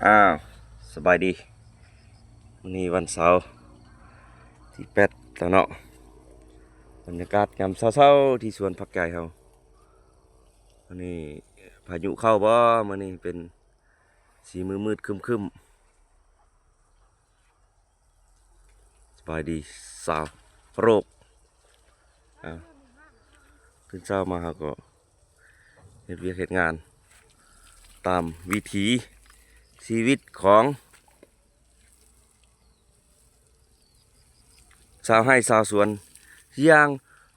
ອ້າວ ສະບາຍດີ ມື້ນີ້ວັນເສົາທີແປດແລ້ວເນາະ. ບັນຍາກາດຍາມເຊົ້າໆ ທີ່ສວນຜັກໃຫຍ່ເຮົາ. ມື້ນີ້ພາຍຸເຂົ້າບໍ່? ມື້ນີ້ເປັນສີມືດໆ ຄຶ້ມໆ. ສະບາຍດີຊາວໂລກ. ອ້າວ ຕື່ນເຊົ້າມາເຮົາກໍເຮັດວຽກເຮັດງານຕາມວິຖີຊີວິດຂອງຊາວໄຮ່ຊາວສວນຢ່າງ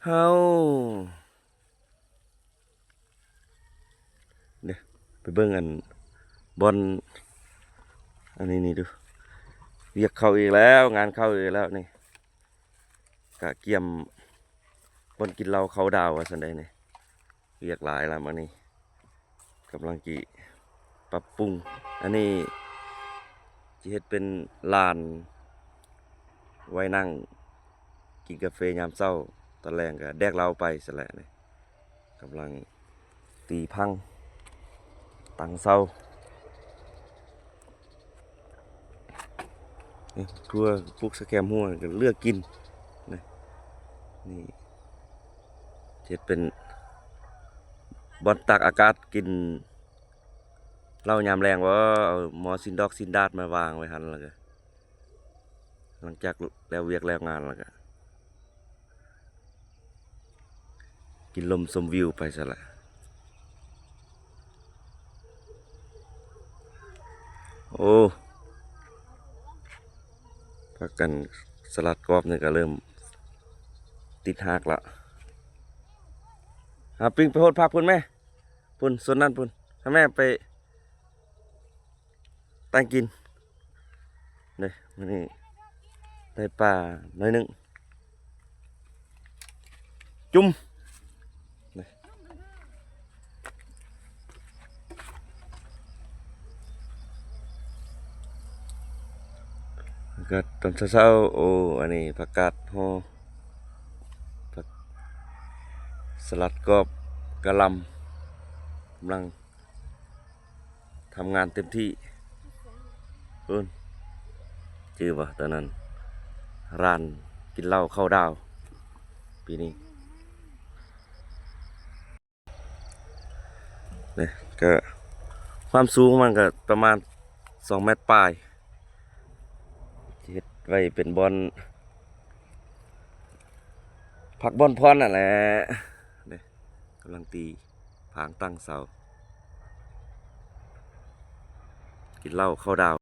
ເຮົາ. ເດ້ ໄປເບິ່ງອັນ ບ່ອນອັນນີ້ນີ້ດູ. ວຽກເຂົ້າອີກແລ້ວ ງານເຂົ້າອີກແລ້ວນີ້. ກະກຽມບ່ອນກິນເຫຼົ້າເຂົ້າດາວວ່າຊັ້ນໃດນີ້. ວຽກຫຼາຍລະມື້ນີ້. ກຳລັງຊິປັບປຸງ. ອັນນີ້ຊິເຮັດເປັນລານໄວ້ນັ່ງກິນກາເຟຍາມເຊົ້າ, ຕອນແລງກໍແດກເຫຼົ້າໄປຊັ້ນແຫຼະນີ້. ກຳລັງຕີພັງຕັ້ງເສົາ. ນີ້ ຖົ່ວ ປຸກສະແກມຫົວກໍເລືອກກິນນະ. ນີ້ ເຮັດເປັນບ່ອນຕາກອາກາດກິນເຫຼົ້າຍາມແລງບໍ? ເອົາໝໍ້ຊິນດອກຊິນດາດມາວາງໄວ້ຫັ້ນ ແລ້ວກໍ ຫຼັງຈາກແລ້ວວຽກແລ້ວງານແລ້ວກະກິນລົມຊົມວິວໄປຊັ້ນລະ. ໂອ້ ພັກກັນສະຫຼັດກອບນີ້ກະເລີ່ມຕິດຮາກລະ. ຫາປີ້ງໄປໂຮດພັກພຸ້ນແມ. ພຸ້ນ ໂຊນນັ້ນພຸ້ນ ໃຫ້ແມ່ໄປຕັ້ງກິນເດ້. ມື້ນີ້ໄດ້ປາໜ້ອຍໜຶ່ງ ຈຸ່ມເດ້. ອາກາດຕອນເຊົ້າໆ ໂອ້ ອັນນີ້ຜັກກາດຫໍ່ ຜັກ ສະຫຼັດກອບ ກະຫຼ່ຳ ກຳລັງ ທຳງານເຕັມທີ່. ພຸ້ນ ຈື່ບໍ່ ຕອນນັ້ນ ຮ້ານກິນເຫຼົ້າເຂົ້າດາວ ປີນີ້. ນີ້ກະ ຄວາມສູງມັນກະປະມານສອງແມັດປາຍ. ເຮັດໄວ້ເປັນບ່ອນພັກບ່ອນຜ່ອນນັ້ນແຫຼະ. ນີ້ ກຳລັງຕີ ພາງຕັ້ງເສົາ ກິນເຫຼົ້າເຂົ້າດາວ.